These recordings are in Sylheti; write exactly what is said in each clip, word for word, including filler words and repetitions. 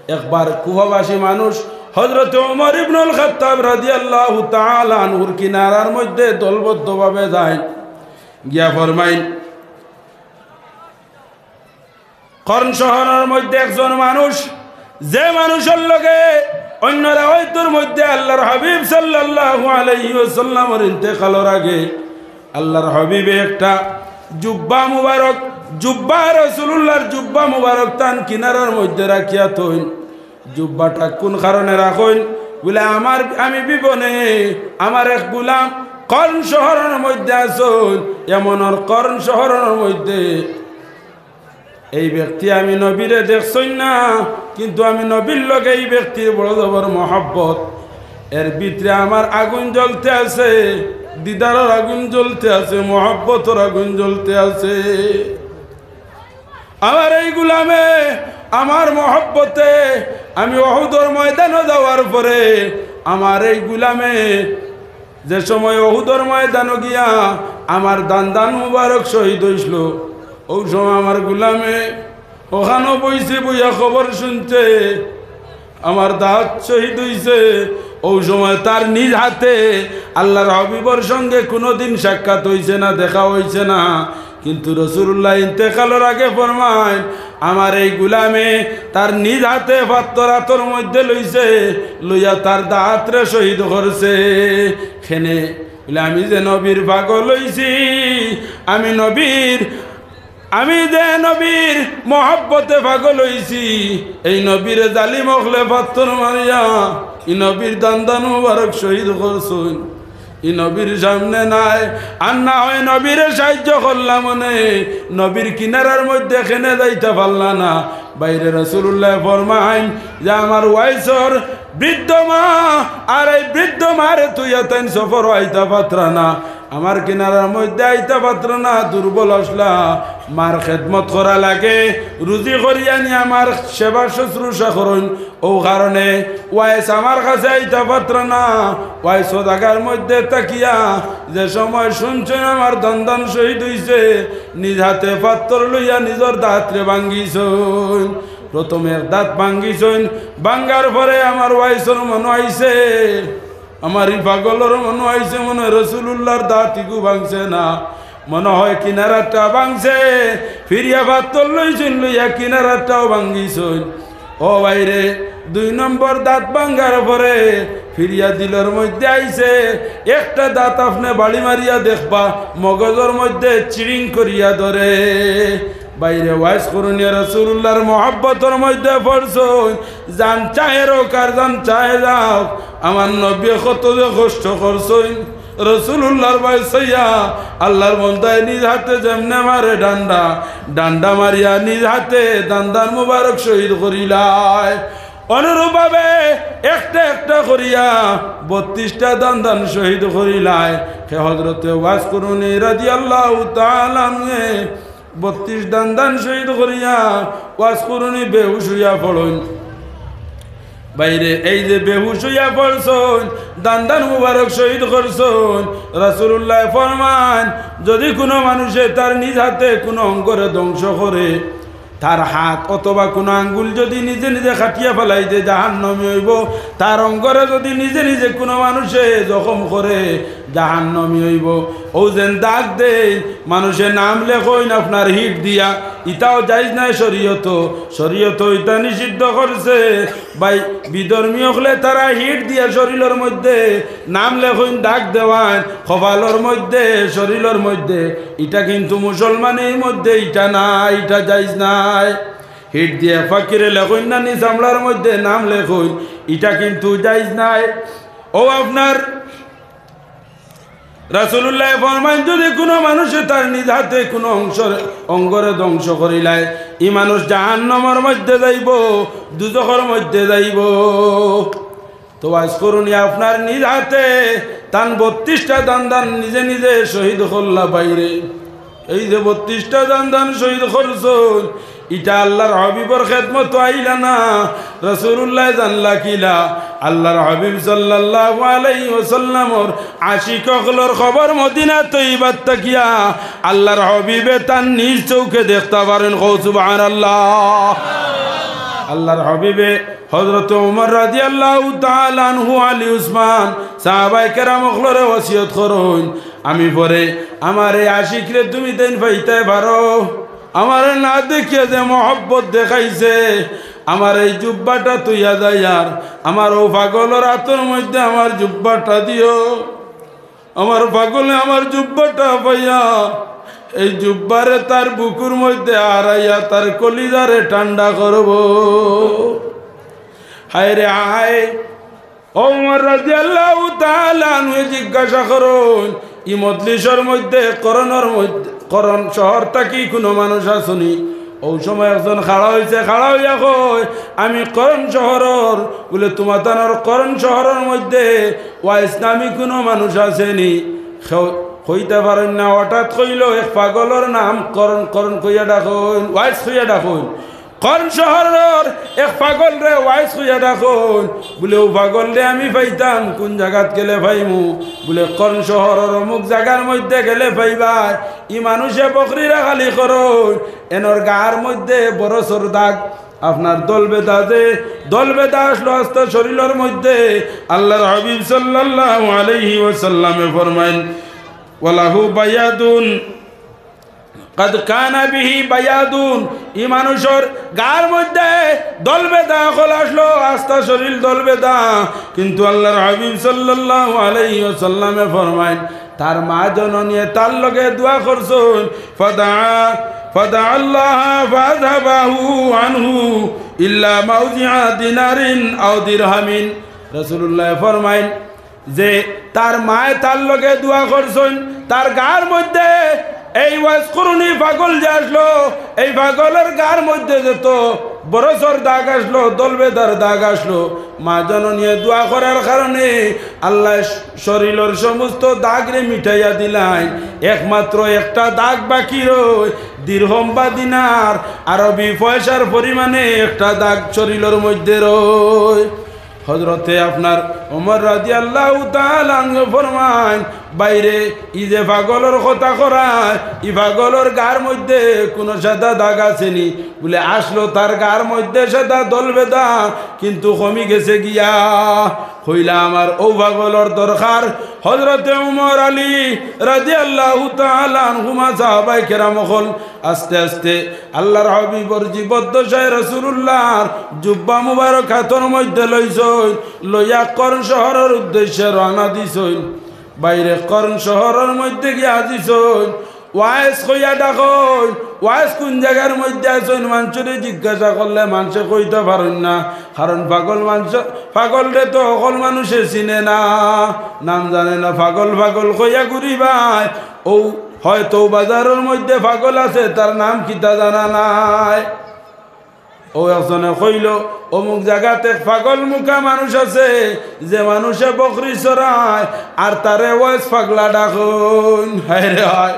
একবার কুফাবাসী মানুষ হযরতে ওমর ইবনুল খাত্তাব রাদিয়াল্লাহু তাআলা আনহুর কিনারার মধ্যে দলবদ্ধভাবে যাইন, গিয়া ফরমাইন, কর্ণ শহরর মধ্যে একজন মানুষ, যে মানুষর লগে অন্য রেওয়ায়তর মধ্যে আল্লাহর হাবিব সাল্লাল্লাহু আলাইহি ওয়াসাল্লামর ইন্তেকালর আগে আল্লাহর হাবিবে একটা জুব্বা মুবারক, জুব্বা, রাসূলুল্লাহর জুব্বা মুবারক তান কিনারার মধ্যে রাখিয়া থইন। জুব্বাটা কোন কারণে রাখইন? বুলে, "আমার, আমি বিবনে, আমার এক গুলাম কর্ণ শহরর মধ্যে আছইন, এমনর কর্ণ শহরর মধ্যে এই ব্যক্তি আমি নবীরে দেখছইন না, কিন্তু আমি নবীর লগে এই ব্যক্তির বড় জবর মহব্বত। এর ভিতরে আমার আগুন জ্বলতে আছে, দিদারর আগুন জ্বলতে আছে, মহব্বতর আগুন জ্বলতে আছে। আমার এই গুলামে, আমার মহব্বতে, আমি উহুদর ময়দানো যাওয়ার পরে আমার এই গুলামে যে সময় উহুদর ময়দানো গিয়া আমার দান্দান মুবারক শহীদ অইছিল, অউ সময় আমার গুলামে অখানো বইছে, বইয়া খবর শুনছে আমার দাত শহীদ অইছে। অউ সময় তার নিজ হাতে আল্লাহর হাবিবর সঙ্গে কুনুদিন সাক্ষাৎ অইছে না, দেখা অইছে না, কিন্তু রাসূলুল্লাহ ইন্তেকালর আগে ফরমাইন, আমার এই গুলামে তার নিজ হাতে পাত্থর আতর মধ্যে লইছে, লইয়া তার দাতরে শহীদ করছে। কেনে? বুলে, "আমি যে নবীর পাগল অইছি, আমি নবীর, আমি যে নবীর মহব্বতে পাগল অইছি, এই নবীরে জালিম অকলে পাত্থর মারিয়া ই নবীর দান্দান মুবারক শহীদ করছইন।" ই নবীর সামনে নাই, আর না হয় নবীরে সাহায্য করলাম অনে, নবীর কিনারার মধ্যে কেনে যাইতা পারলা না। বাইরে রাসূলুল্লাহ ফরমাইন যে আমার ওয়াইসর বৃদ্ধ মা, আর এই বৃদ্ধ মারে থইয়া তাইন সফর আইতা পারতরা না, আমার কিনারার মধ্যে আইতা পারতরা না, দুর্বল অসলা, মার খেদমত করা লাগে, রুজি করিয়া নিয়া মার সেবা শুশ্রূষা করইন, অউ কারণে ওয়াইস আমার কাছে আইতা পারতরা না। ওয়াইস অউ জাগার মধ্যে থাকিয়া যে সময় শুনছইন আমার দান্দান শহীদ অইছে, নিজ হাতে পাত্থর লইয়া নিজর দাতরে ভাঙ্গিছইন। প্রথমে এক দাত ভাঙ্গিছইন, ভাঙ্গার পরে আমার ওয়াইসর মনো আইছে, আমার ই পাগলর মনো আইছে, মনো অয় রাসূলুল্লাহর দাত ইগু ভাঙছে না, মনো অয় কিনারাটা ভাঙছে। ফিরিয়া পাত্থর লইছইন, লইয়া কিনারাটাও ভাঙ্গিছইন। ও বাইরে, দুই নম্বর দাত ভাঙ্গার পরে ফিরিয়া দিলর মধ্যে আইছে, একটা দাত আপনে বাড়ি মারিয়া দেখবা, মগজর মধ্যে চিড়িং করিয়া ধরে। বাইরে ওয়াইস করুনিয়া রাসূলুল্লাহর মহব্বতর মধ্যে পড়ছইন, জান চাহে রোক আর জান চাহে যাও, আমার নবী কত যে কষ্ট করছইন। রাসূলুল্লাহর বায় চাইয়া আল্লাহর বন্দায় নিজ হাতে যেমনে মারে ডান্ডা, ডান্ডা মারিয়া নিজ হাতে দান্দান মুবারক শহীদ করিলায়। অনুরূপভাবে একটা একটা করিয়া বত্রিশটা দান্দান শহীদ করিলায়। হে হযরতে ওয়াইস করুনি রাদিয়াল্লাহু তাআলা আনহু বত্রিশ দান্দান শহীদ করিয়া ওয়াইস করুনি বেহুশ অইয়া পড়ইন। বাইরে এই যে বেহুশ অইয়া পড়ছইন, দান্দান মুবারক শহীদ করছইন, রাসূলুল্লাহ ফরমাইন, যদি কুনু মানুষে তার নিজ হাতে কুনু অঙ্গরে ধ্বংস করে, তার হাত অথবা কুনু আঙ্গুল যদি নিজে নিজে কাটিয়া ফালাই দেয়, জাহান্নামী অইবো। তার অঙ্গরে যদি নিজে নিজে কুনু মানুষে জখম করে, জাহান্নামী অইবো। অউ যেন দাগ দেইন, মানুষে নাম লেখইন আপনার হিট দিয়া, ইতাও জায়েজ নায় শরীয়তো। শরীয়তো ইতা নিষিদ্ধ করছে। ভাই, বিধর্মী অকলে তারা হিট দিয়া শরীলর মধ্যে নাম লেখইন, দাগ দেওয়াইন, কপালর মধ্যে, শরীলর মধ্যে, ইটা কিন্তু মুসলমানির মধ্যে ইটা নায়, ইটা জায়েজ নায়। হিট দিয়া ফকিরে লেখইন না নি চামড়ার মধ্যে নাম লেখইন, ইটা কিন্তু জায়েজ নায়। অউ আপনার রাসূলুল্লাহ ফরমাইন, যদি কুনু মানুষে তার নিজ হাতে কুনু অংশর, অঙ্গরে ধ্বংস করিলায়, ই মানুষ জাহান্নামর মধ্যে যাইবো, দুজখর মধ্যে যাইবো। তো ওয়াইস করুনি আপনার নিজ হাতে তান বত্রিশটা দান্দান নিজে নিজে শহীদ করলা বাইরে। এই যে বত্রিশটা দান্দান শহীদ করছইন, ইটা আল্লাহর হাবিবর খেদমতো আইলা না। রাসূলুল্লাহ জানলা কিলা? আল্লাহর হাবিব সাল্লাল্লাহু আলাইহি ওয়াসাল্লামর আশিক অকলর কবর মদিনা তৈয়বাত থাকিয়া আল্লাহর হাবিবে তান নিজ চউখে দেখতা পারইন। কও সুবহানাল্লাহ। আল্লাহর হাবিবে হযরত ওমর রাদিয়াল্লাহু তাআলা আনহু, আলী, উসমান, সাহাবায়ে কেরাম অকলরে ওসিয়ত করইন, আমি পরে আমার এই আশিকরে তুমি তাইন পাইতায় পারো, আমারে না দেখিয়া যে মহব্বত দেখাইছে, আমার এই জুব্বাটা থইয়া যাইয়ার, আমার অউ পাগলর আতর মধ্যে আমার জুব্বাটা দিও। আমার পাগলে আমার জুব্বাটা পাইয়া এই জুব্বারে তার বুকুর মধ্যে আড়াইয়া তার কলিজারে ঠান্ডা করবো। হায় রে হায়। ওমর রাদিয়াল্লাহু তাআলা আনহু জিজ্ঞাসা করইন, ই মজলিসর মধ্যে, করণর মধ্যে, করণ শহর থাকি কুনু মানুষ আছনি? অউ সময় একজন খাড়া অইছে, খাড়া অইয়া কয়, আমি করণ শহরর। বুলে, তুমাতানর করণ শহরর মধ্যে ওয়াইজ নামি কুনু মানুষ আছেনি? কেউ কইতা পারইন না। হঠাৎ কইলো, এক পাগলর নাম করণ, করণ কইয়া ডাকইন, ওয়াইজ কইয়া ডাকইন। করণ শহরর এক পাগলরে ওয়াইজ কইয়া ডাকইন। বুলে, অউ পাগলরে আমি পাইতাম, কুন জাগাত গেলে পাইমু? বুলে, করণ শহরর অমুক জাগার মধ্যে গেলে পাইবায়। ই মানুষে বকরিরে খালি করইন, এনর গার মধ্যে বরসর দাগ, আপনার দল বেদা যে, দল বেদা আছলো আস্তা শরীলর মধ্যে। আল্লাহর হাবিব সাল্লাল্লাহু আলাইহি ওয়াসাল্লামে ফরমাইন, ওয়ালাহু বায়াদুন, কাদ কানা বিহি বায়াদুন, ই মানুষর গার মধ্যে দল বেদা অকল আছলো, আস্তা শরীল দল বেদা। কিন্তু আল্লাহর হাবিব সাল্লাল্লাহু আলাইহি ওয়াসাল্লামে ফরমাইন, তার মা জননীয়ে তার লগে দোয়া করছইন, ফাদা, ফাদা আল্লাহ ফাযাবাহু আনহু ইল্লা মাউজিআ দিনারিন আও দিরহামিন। রাসূলুল্লাহ ফরমাইন যে তার মায়ে তার লগে দোয়া করছইন, তার গার মধ্যে এই ওয়াইজ করুনি পাগল যে আছলো, এই পাগলর গার মধ্যে যত বরসর দাগ আছলো, দল বেদার দাগ আছলো, মা জননীয়ে দোয়া করার কারণে আল্লায় শরীলর সমস্ত দাগরে মিটাইয়া দিলাইন। একমাত্র একটা দাগ বাকি রয়, দিরহম বা দিনার, আরবি পয়সার পরিমাণে একটা দাগ শরীলর মধ্যে রয়। হযরতে আপনার ওমর রাদিয়াল্লাহু তাআলা আনহু ফরমাইন, ভাইরে, ই যে পাগলর কথা করায়, ই পাগলর গার মধ্যে কুনু সাদা দাগ আছেনি? বুলে, আছলো তার গার মধ্যে সাদা দল বেদা, কিন্তু কমি গেছে গিয়া। কইলা, আমার অউ পাগলর দরকার। হযরতে ওমর আলী রাদিয়াল্লাহু তাআলা আনহুমা সাহাবায়ে কেরাম অকল আস্তে আস্তে আল্লাহর হাবিবর জীবদ্দশায় রাসূলুল্লাহর জুব্বা মুবারক আতর মধ্যে লইছইন, লইয়া করণ শহরর উদ্দেশ্যে রওয়ানা দিছইন। ভাইরে, করণ শহরর মধ্যে গিয়া দিছইন, ওয়াইজ কইয়া ডাকইন, ওয়াইজ কুন জাগার মধ্যে আছইন, মানষরে জিজ্ঞাসা করলে মানষে কইতা পারইন না, কারণ পাগল মানষ, পাগলরে তো হকল মানষে চিনে না, নাম জানে না, পাগল পাগল কইয়া ঘুরিবায়। অউ হয়তো বাজারর মধ্যে পাগল আছে, তার নাম কিতা জানা নাই। অউ একজনে কইলো, অমুক জাগাত এক পাগল মুখা মানুষ আছে, যে মানুষে বকরি চরায়, আর তারে ওয়াইজ পাগলা ডাকইন। হায় রে হায়,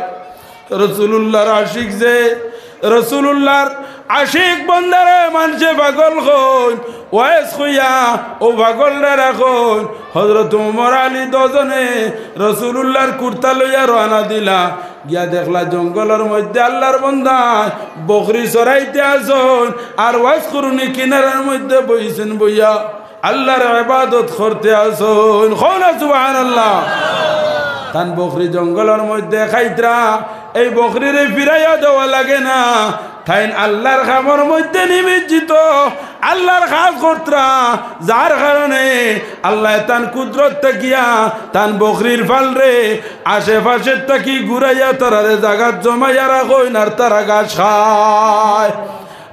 রাসূলুল্লাহর আশিক যে, রাসূলুল্লাহর আশিক বন্দারে মানষে পাগল কইন, ওয়াইজ কইয়া অউ পাগলরে রাখইন। হযরত ওমর আলী দুইজনে রাসূলুল্লাহর কুর্তা লইয়া রওয়ানা দিলা। গিয়া দেখলা জঙ্গলর মধ্যে আল্লাহর বন্দায় বকরি চরাইতে আছইন, আর ওয়াইজ করুনি কিনারার মধ্যে বইছইন, বইয়া আল্লাহর ইবাদত করতে আছইন। কও না সুবহানাল্লাহ। তান বকরি জঙ্গলর মধ্যে খাইতরা, এই বকরিরে ফিরাইয়া দেওয়া লাগে না। তাইন আল্লাহর কামর মধ্যে নিমজ্জিত, আল্লাহর কাজ করতরা, যার কারণে আল্লায় তান কুদরত থাকিয়া তান বকরির ফালরে আশেপাশের থাকি ঘুরাইয়া তারারে জাগাত জমাইয়া রাখইন, আর তারা ঘাস খায়।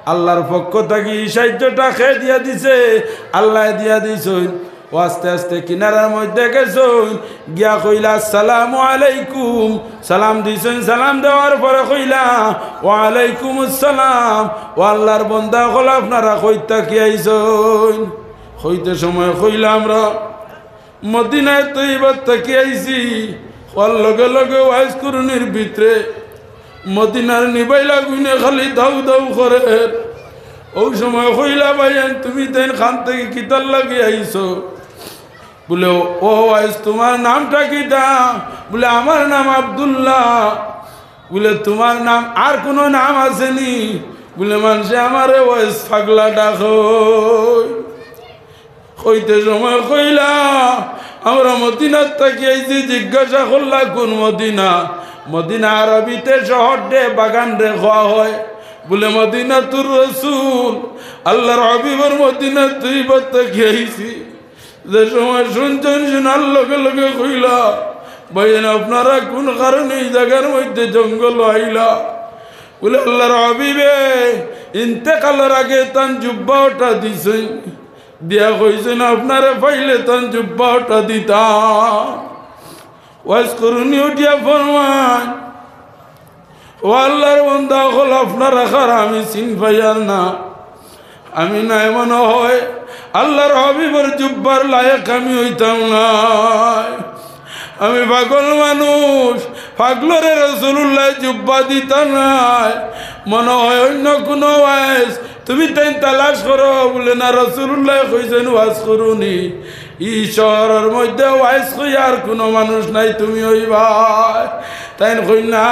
আল্লাহর পক্ষ থাকি ই সাহায্যটা কে দিয়া দিছে? আল্লায় দিয়া দিছইন। ও আস্তে আস্তে কিনারার মধ্যে গেছইন, গিয়া কইলা, "আসসালামু আলাইকুম।" সালাম দিছইন, সালাম দেওয়ার পরে কইলা, "ওয়া আলাইকুমুস সালাম।" ও আল্লাহর বন্দা অকল, আপনারা কই থাকি আইছইন? কইতে সময় কইলা, "আমরা মদিনায় তৈয়বাত থাকি আইছি।" কওয়ার লগে লগে ওয়াইজ করুনির ভিতরে মদিনার নিবাইল আগুইনে খালি দাউ দাউ করের। অউ সময় কইলা, "ভাইয়াইন, তুমি তাইন কান থাকি কিতার লাগি আইছো?" বুলে, "ও ওয়াইজ, তুমার নামটা কিতা?" বুলে, "আমার নাম আব্দুল্লাহ।" বুলে, "তুমার নাম আর কুনু নাম আছেনি?" বুলে, মানষে আমারে ওয়াইজ পাগলা ডাকইন। কইতে সময় কইলা, আমরা মদিনাত থাকি আইছি। জিজ্ঞাসা করলা, কুন মদিনা? মদিনা আরবিতে শহররে, বাগানরে কওয়া হয়। বুলে, মদিনাতুর রসুল, আল্লার হাবিবর মদিনা তৈয়বা থাকি আইছি। যে সময় শুনছইন, শুনার লগে লগে কইলা, ভাইজান, আপনারা কুন কারণে ই জাগার মধ্যে জঙ্গলো আইলা? বুলে, আল্লার হাবিবে ইন্তেকালর আগে তান জুব্বা ওটা দিছইন, দিয়া কইছইন, আপনারে পাইলে তান জুব্বা ওটা দিতাম। ওয়াইজ করুনি উঠিয়া ফরমাইন, ও আল্লার বান্দা অকল, আপনারা কারা আমি চিন পাইয়ার না। আমি নায় মনো হয় আল্লার হাবিবর জুব্বার লায়েক আমি অইতাম নায়। আমি পাগল মানুষ, পাগলরে রাসুলুল্লায় জুব্বা দিতা নায়। মনো হয় অইন্য কুনু ওয়াইজ, তুমি তাইন তালাশ করো। বুলে, না, রাসুলুল্লায় কইছইন ওয়াইজ করুনি। ই শহরর মধ্যে ওয়াইজ কইয়ার কুনু মানুষ নাই, তুমি অইবায়। তাইন কইন না,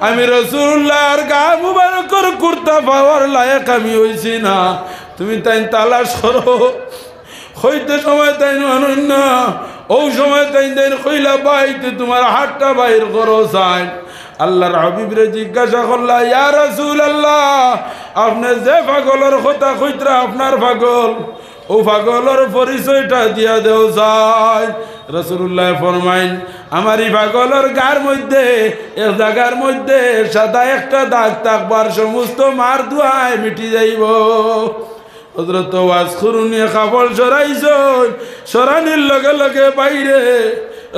আমি রাসুলুল্লার গা মুবারকর কুর্তা পাওয়ার লায়েক আমি অইছি না, তুমি তাইন তালাশ করো। কইতে সময় তাইন মানইন না, অউ সময় তাইন তাইন কইলা, ভাই, তে তুমার হাতটা বাইর করো চাইন। আল্লার হাবিবরে জিজ্ঞাসা করলা, ইয়া রাসুলাল্লাহ, আপনে যে পাগলর কথা কইতরা, আপনার পাগল, অউ পাগলর পরিচয়টা দিয়া দেও চাইন। রাসুলুল্লায় ফরমাইন, আমার ই পাগলর গার মধ্যে এক জাগার মধ্যে সাদা একটা দাগ থাকবার সমস্ত মার ধুয়ায় মিটি যাইবো। হজরত ওয়াইজ করুনিয়ে কাপড় সরাইছইন, সরানির লগে লগে বাইরে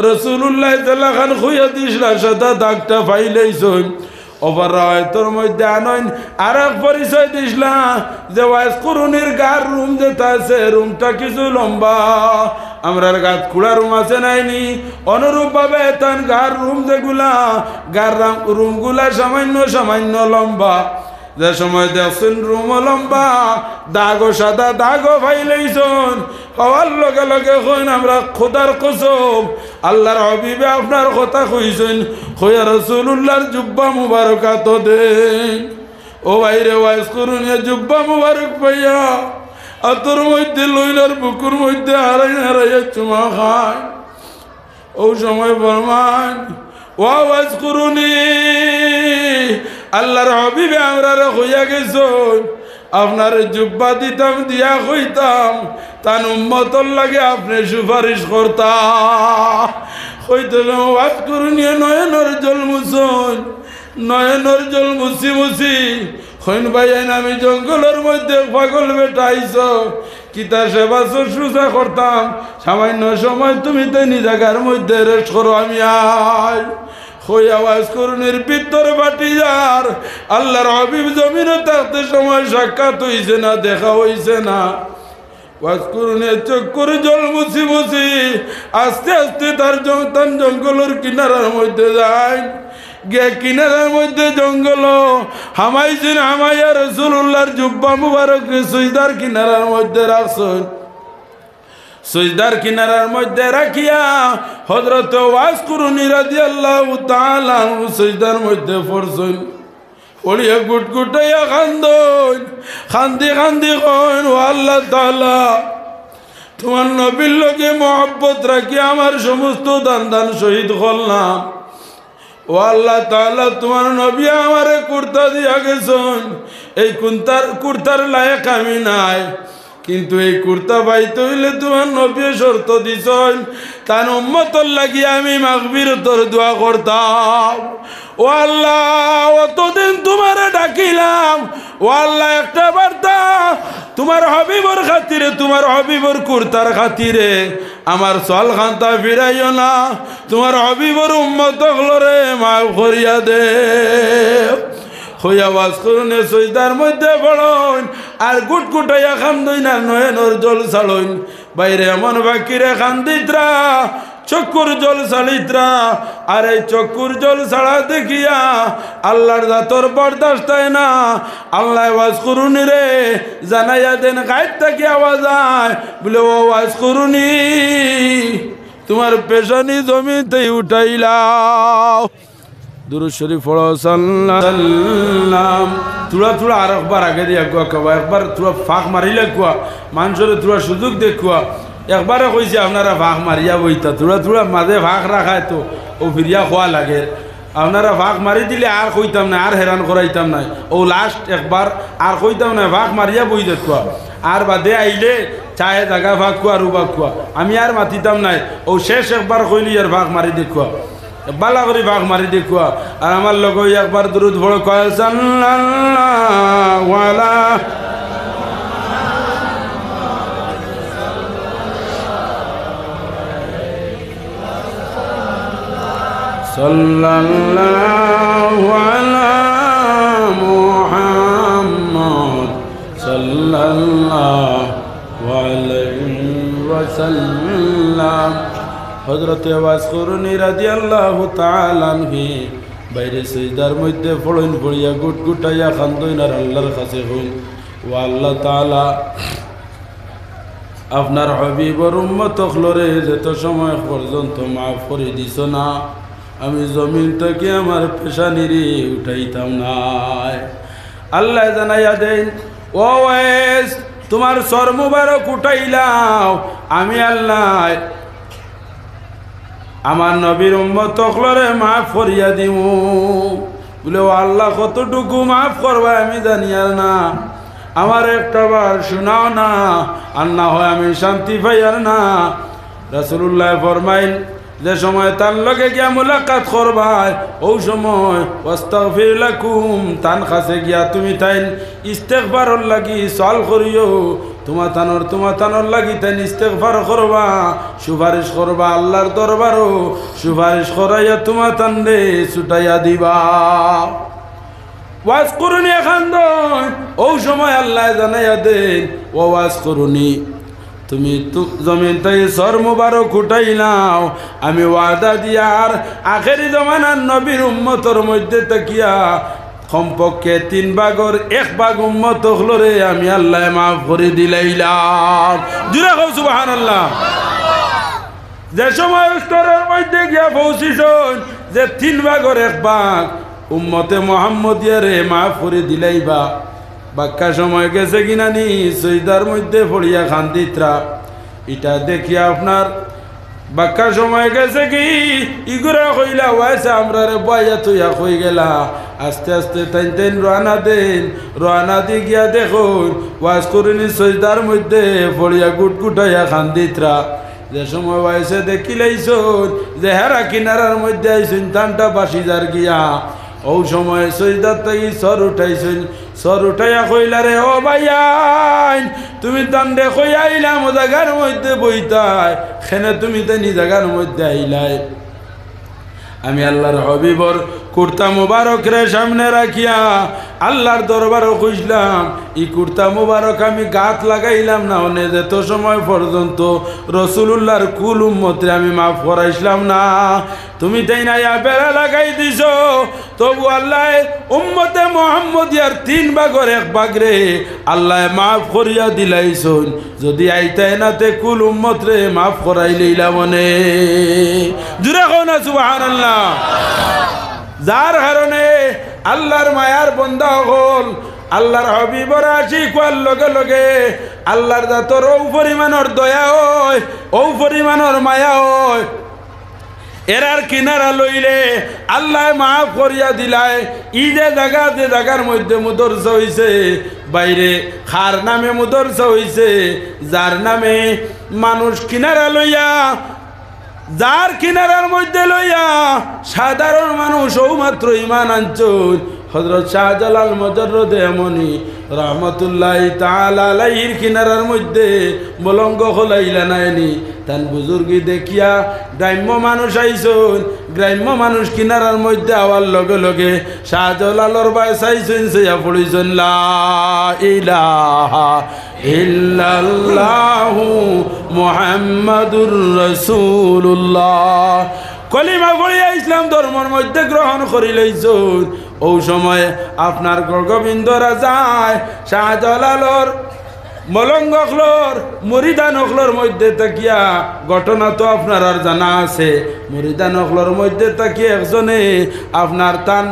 রাসুলুল্লায় যেলাখান কইয়া দিছলা সাদা দাগটা পাইলাইছইন। অপর রেওয়ায়তর মধ্যে আনইন, আরক পরিচয় দিছলা যে ওয়াইজ করুনির গার রুম যেটা আছে, রুমটা কিছু লম্বা। আমরার গাত কুড়া রুম আছে নায়নি, অনুরূপভাবে তান গার রুম যেগুলা, গার রাম-, রুমগুলা সামান্য সামান্য লম্বা। যে সময় দেখছইন রুমও লম্বা, দাগও সাদা, দাগও পাইলাইছইন, পাওয়ার লগে লগে কইন, আমরা খোদার কসম, আল্লার হাবিবে আপনার কথা কইছইন, কইয়া রাসুলুল্লার জুব্বা মুবারক আতো দেইন। ও ভাইরে, ওয়াইজ করুনিয়ে জুব্বা মুবারক পাইয়া আতর মধ্যে লইন আর বুকুর মধ্যে হারাইন হারাইয়া চুমা খাইন। অউ সময় ফরমাইন, ও ওয়াইজ করুনি, আল্লার হাবিবে আমরারে কইয়া গেছইন, আপনারে জুব্বা দিতাম, দিয়া কইতাম, তান উম্মতর লাগি আপনে সুপারিশ করতা। কইতে সময় ওয়াইজ করুনিয়ে নয়নর জল মুছইন, নয়নর জল মুছি মুছি কইন, ভাইয়াইন, আমি জঙ্গলর মধ্যে পাগল বেটা আইছো, কিতা সেবা শুশ্রূষা করতাম, সামান্য সময় তুমি তাইন ই জাগার মধ্যে রেস্ট করো, আমি আই। কইয়া ওয়াইজ করুনির ভিতর ফাটি যার, আল্লার হাবিব জমিনো থাকতে সময় সাক্ষাৎ অইছে না, দেখা অইছে না। ওয়াইজ করুনিয়ে চক্ষুর জল মুছি মুছি আস্তে আস্তে তার জং-, তান জঙ্গলর কিনারার মধ্যে যাইন। গিয়া কিনারার মধ্যে জঙ্গলো হামাইছইন, হামাইয়া রাসুলুল্লার জুব্বা মুবারকরে সইজদার কিনারার মধ্যে রাখছইন। সইজদার কিনারার মধ্যে রাখিয়া হজরত ওয়াইজ করুনি রাদিয়াল্লাহু তাআলা আনহু সইজদার মধ্যে পড়ছইন। পড়িয়া গুটগুটাইয়া কান্দইন, কান্দি কান্দি কইন, ও আল্লাহ তাআলা, তুমার নবীর লগে মহব্বত রাখি আমার সমস্ত দান দান শহীদ করলাম। ও আল্লাহ তাআলা, তুমার নবী আমারে কুর্তা দিয়া গেছইন, এই কুন্তার, কুর্তার লায়েক আমি নায়, কিন্তু এই কুর্তা পাইতে অইলে তুমার নবীয়ে শর্ত দিছইন, তান উম্মতর লাগি আমি মাগফিরতর দোয়া করতাম। ও আল্লাহ, অতদিন তুমারে ডাকিলাম, ও আল্লাহ, একটা বার্তা, তুমার হাবিবর খাতিরে, তুমার হাবিবর কুর্তার খাতিরে আমার সওয়াল খান্তা ফিরাইও না, তুমার হাবিবর উম্মত অকলরে মাফ করিয়া দেও। কইয়া ওয়াইজ করুনিয়ে সইজদার মধ্যে পড়ইন, আর গুটগুটাইয়া কান্দইন, আর নয়নর জল ছাড়ইন। ভাইরে, এমন বাকিরে কান্দিতরা, চক্ষুর জল ছাড়িতরা, আর এই চক্ষুর জল ছাড়া দেখিয়া আল্লার জাতর বরদাস্ত অয় না। আল্লায় ওয়াইজ করুনিরে জানাইয়া দেন, গাইর থাকি আওয়াজ আয়, বুলে, ও ওয়াইজ করুনি, তুমার পেশানি জমিন থাকি উঠাইলাও। দুরুদ শরিফ পড়ো, সাল্লাম। থুড়া থুড়া আরকবার আগে দিয়া কুয়া, কুয়া, একবার থুড়া ফাঁক মারি লাগুয়া, মানষরে থুড়া সুযোগ দেউক্কা। একবারে কইছি আপনারা ফাঁক মারিয়া বইতা, থুড়া থুড়া মাঝে ফাঁক রাখায় তো, অউ ফিরিয়া কওয়া লাগে। আপনারা ফাঁক মারি দিলে আর কইতাম নায়, আর হেরান করাইতাম নায়। অউ last একবার আর কইতাম নায়, ফাঁক মারিয়া বই দেউক্কা। আর বাদে আইলে চাহে জাগা ফাঁকুয়া, রুবাকুয়া। আমি আর মাতিতাম নায়, অউ শেষ একবার কইলি আর ফাঁক মারি দেউক্কা। বালা করি ফাঁক মারি দেউক্কা। আর আমার লগে একবার দুরুদ পড়ো, কয়, সাল্লাল্লাহু আলা, সাল্লাল্লাহু আলা মুহাম্মদ, সাল্লাল্লাহু আলাইহি ওয়াসাল্লাম। হযরতে ওয়াইস করনী রাদিয়াল্লাহু তাআলা আনহু বাইরে সিজদার মধ্যে পড়ইন, পড়িয়া গুটগুটাইয়া কান্দইন আর আল্লাহর কাছে কইন, "ও আল্লাহ তাআলা, আপনার হাবিবর উম্মত অকলরে যত সময় পর্যন্ত মাফ করি দিছো না, আমি জমিন থাকি আমার পেশানিরে উঠাইতাম নায়।" আল্লায় জানাইয়া দেইন, "ও ওয়েস, তুমার সর মুবারক উঠাইলাও, আমি আল্লায় আমার নবীর উম্মত অকলরে মাফ করিয়া দিমু।" বুলে, "ও আল্লাহ, কতটুকু মাফ করবায় আমি জানিয়ার না, আমারে একটা বার হুনাও না, আর না হয় আমি শান্তি পাইয়ার না।" রাসুলুল্লায় ফরমাইন, যে সময় তান লগে গিয়া মুলাকাত করবায়, অউ সময় ওয়াস্তাগফির লাকুম, তান কাছে গিয়া তুমি তাইন ইস্তেগফারর লাগি সওয়াল করিও, তুমাতানর, তুমাতানর লাগি তাইন ইস্তেগফার করবা, সুপারিশ করবা, আল্লাহর দরবারো সুপারিশ করাইয়া তুমাতানরে ছুটাইয়া দিবা। ওয়াইস করনী কান্দইন, অউ সময় আল্লায় জানাইয়া দেইন, "ও ওয়াইস করনী, তুমি তু-, জমিন থাকি সর মুবারক উঠাইলাও, আমি ওয়াদা দিয়ার আখেরি জমানার নবীর উম্মতর মধ্যে থাকিয়া কমপক্ষে তিন ভাগর এক ভাগ উম্মত অকলরে আমি আল্লায় মাফ করি দিলাইলাম।" জুরে কও সুবহানাল্লাহ। যে সময় স্তরর মধ্যে গিয়া পৌঁছিছইন যে তিন ভাগর এক ভাগ উম্মতে মুহাম্মদিয়ারে মাফ করি দিলাইবা, বাক্কা সময় গেছে গি না নি, সিজদার মধ্যে পড়িয়া কান্দিত্রা। ইটা দেখিয়া আপনার বাক্কা সময় গেছে গি, ইগুরে কইলা, "ওয়াইসে আমরারে বওয়াইয়া থইয়া কই গেলা।" আস্তে আস্তে তাইন তাইন রওয়ানা দেইন, রওয়ানা দি গিয়া দেখইন ওয়াইস করনী সিজদার মধ্যে পড়িয়া গুটগুটাইয়া কান্দিত্রা। যে সময় ওয়াইসে দেখিলাইছইন যে হেরা কিনারার মধ্যে আইছইন, তানটা ভাসি যার গিয়া, অউ সময় সিজদার থাকি সর উঠাইছইন, সর উঠাইয়া কইলা, "রে ও ভাইয়াইন, তুমি তানরে কইয়া আইলাম অউ জাগার মধ্যে বইতায়, কেনে তুমি তাইন ই জাগার মধ্যে আইলায়?" আমি আল্লাহর হাবিবর কুর্তা মুবারকরে সামনে রাখিয়া আল্লাহর দরবারো খুজলাম, ই কুর্তা মুবারক আমি গাত লাগাইলাম না, অনে যেত সময় পর্যন্ত রসুলুল্লাহর কুল উম্মতরে আমি মাফ করাইছলাম না। তুমি তাইন আইয়া বেড়া লাগাই দিছো, তবু আল্লায় উম্মতে মুহাম্মদিয়ার তিন ভাগর এক ভাগরে আল্লায় মাফ করিয়া দিলাইছইন। যুদি আইতায় না তে কুল উম্মতরে মাফ করাইলাইলাম অনে। জুরে কও না সুবহানাল্লাহ। যার কারণে আল্লাহর মায়ার বন্দা অকল, আল্লাহর হাবিবর আশিক অওয়ার লগে লগে আল্লাহর জাতর অউ পরিমাণর দয়া অয়, অউ পরিমাণর মায়া অয়। এরার কিনারা লইলে আল্লায় মাফ করিয়া দিলায়। ই যে জাগা, যে জাগার মধ্যে মুদরসা অইছে, বাইরে কার নামে মুদরসা অইছে, যার নামে মানুষ কিনারা লইয়া, যার কিনারার মধ্যে লইয়া সাধারণ মানুষ অউ মাত্র ইমান আনছইন, হযরত শাহজালাল মুজাররদে ইয়ামনি রহমতুল্লাহি তাআলা আলাইহির কিনারার মধ্যে মলঙ্গ খোলাইলা নায়নি। তান বুজুর্গি দেখিয়া গ্রাম্য মানুষ আইছইন, গ্রাম্য মানুষ কিনারার মধ্যে আওয়ার লগে লগে শাহজালালর বায় চাইছইন, চাইয়া পড়ছইন, "লা ইলাহা ইল্লাল্লাহু মুহাম্মাদুর রাসূলুল্লাহ।" কলিমা পড়িয়া ইসলাম ধর্মর মধ্যে গ্রহণ করিলাইছইন। অউ সময় আপনার গৌরগোবিন্দ রাজায় শাহজালালর মলঙ্গ অকলর, মুরিদান অকলর মধ্যে থাকিয়া, ঘটনা তো আপনারার জানা আছে, মুরিদান অকলর মধ্যে থাকিয়া একজনে আপনার তান